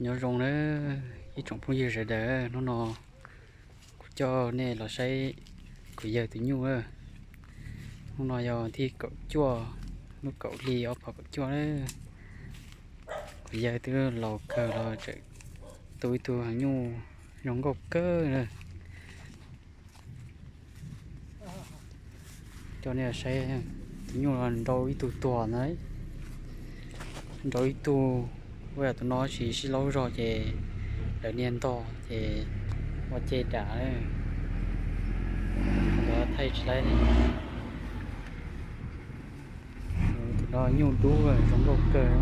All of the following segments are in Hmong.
Nyob zoo na ib tsoom phooj ywg sawv daws, hnub no kuv coj nej los saib kuv yawg tus nyuj. Hnub no yog thib kaum cuaj lub kaum hli ob phav kaum cuaj na. Kuv yawg twb laus kawg los tseem tu ib tug nyuj zoo nkauj kawg na. Coj nej saib, tus nyuj no nrau ib tug tuag na, nrau ib tug, ua yam tus no tsis sib laub zog ces lawv niag ntog ces ua ce dam, lawv thaij tsis laib. Tus no nyuj dub zoo nkauj kawg.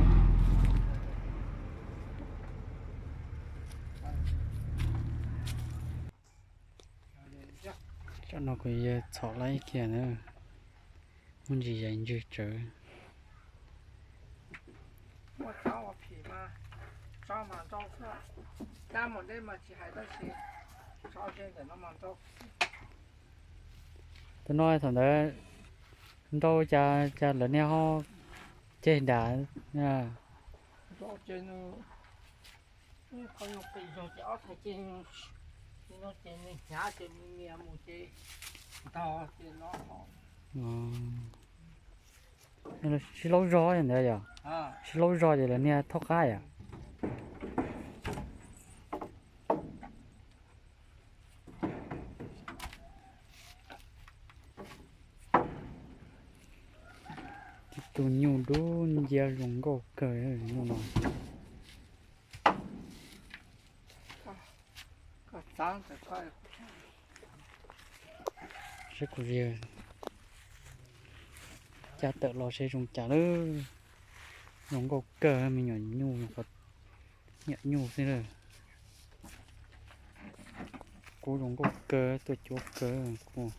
Tsam no kuv yawg txhom laib kiag na, muaj ntsis yais ntswg tsawv. Tus no thaum ntawd nrau cas cas lawv niag ho ceg dam. Sib laub zog ntawd yom, sib laub zog ces lawv niag thaub qab yom. Ib tug nyuj dub nciab zoo nkauj kawg nyuj no. Saib kuv yawg cab tawm los seb zoo cas lawm. Zoo nkauj kawg, me nyuam nyuj, nyuam nyuj xwb lawm. Kub zoo nkauj kawg, tuaj cuab kawg, kub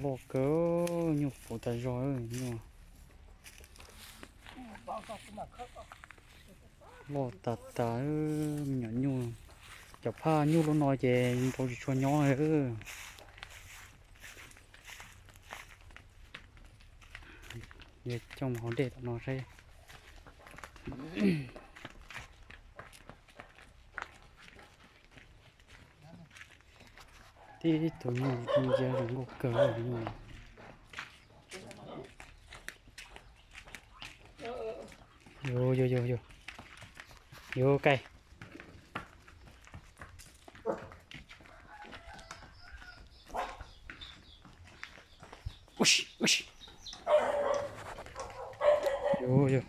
loj kawg, nyuj puv tas zog nyuj. Loj tas tas, me nyuam nyuj. Cov phaj nyuj lub no ces nrau tsis tshua nyob li. Coj mus hauv dej tom no saib. Tib tug nyuj ntsia zoo nkauj kawg. Yus, yus, yus, yus, yus, kais. Yus, yus.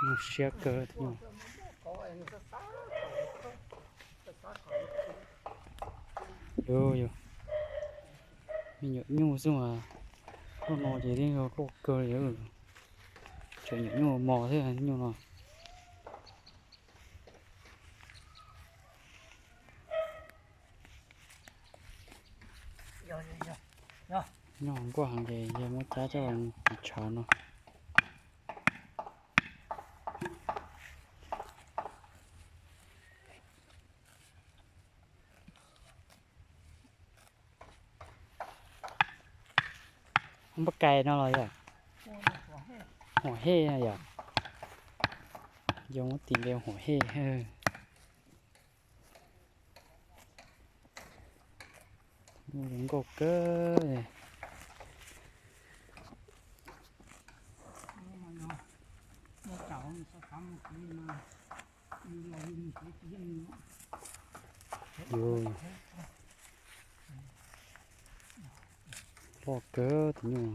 Nyuj siab kawg. Yus, yus. Me nyuam nyuj xwb mas, loj no ces yeej yog loj kawg li. Tseem nyuam nyuj mos thiab nyuj no. Nyob nkuaj heev ces yawg muab cab coj mus tiv tshav no. Npaj kais no los yog huam hej no yom? Yog muab tis npe huam hej. Zoo nkauj kawg. Yus, loj kawg tus nyuj.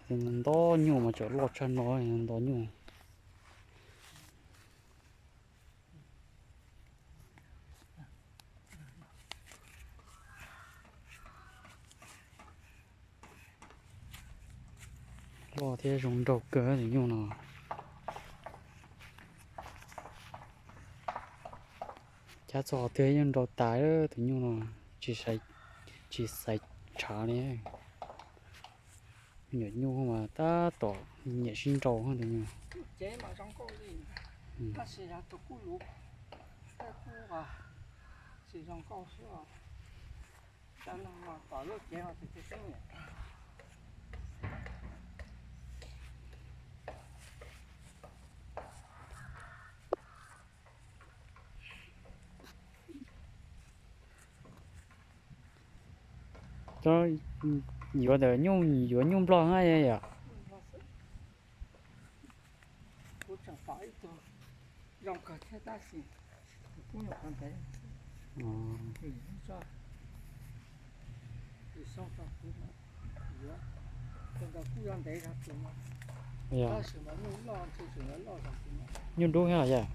Nto nyuj mas tseem loj tshaj no, nto nyuj. Loj thiab zoo nraug kawg tus nyuj no. Cab txog twg yeej nrau tas tus nyuj no, tsis xaiv tshav li. Nyuam nyuj mas tab tom nyiam sib nrau tus nyuj. Tab sis yog tus kuj luv, kuj tsis zoo nkauj xwb os. Tom lub cev no tus txiv xeeb niam. Cov yuav ntawm nyuj, yuav nyuj nplog na yom? Kuv tseem pom ib tug zoo kawg thiab tab sis kuv nyuam qhuav ntev, tus xyoo tau kuv yuav, tus ntawd kuj yog ntev zog tus no, tab sis mas nyuj loj ntshe tseem yuav loj zog tus no. Nyuj dub thiab yom?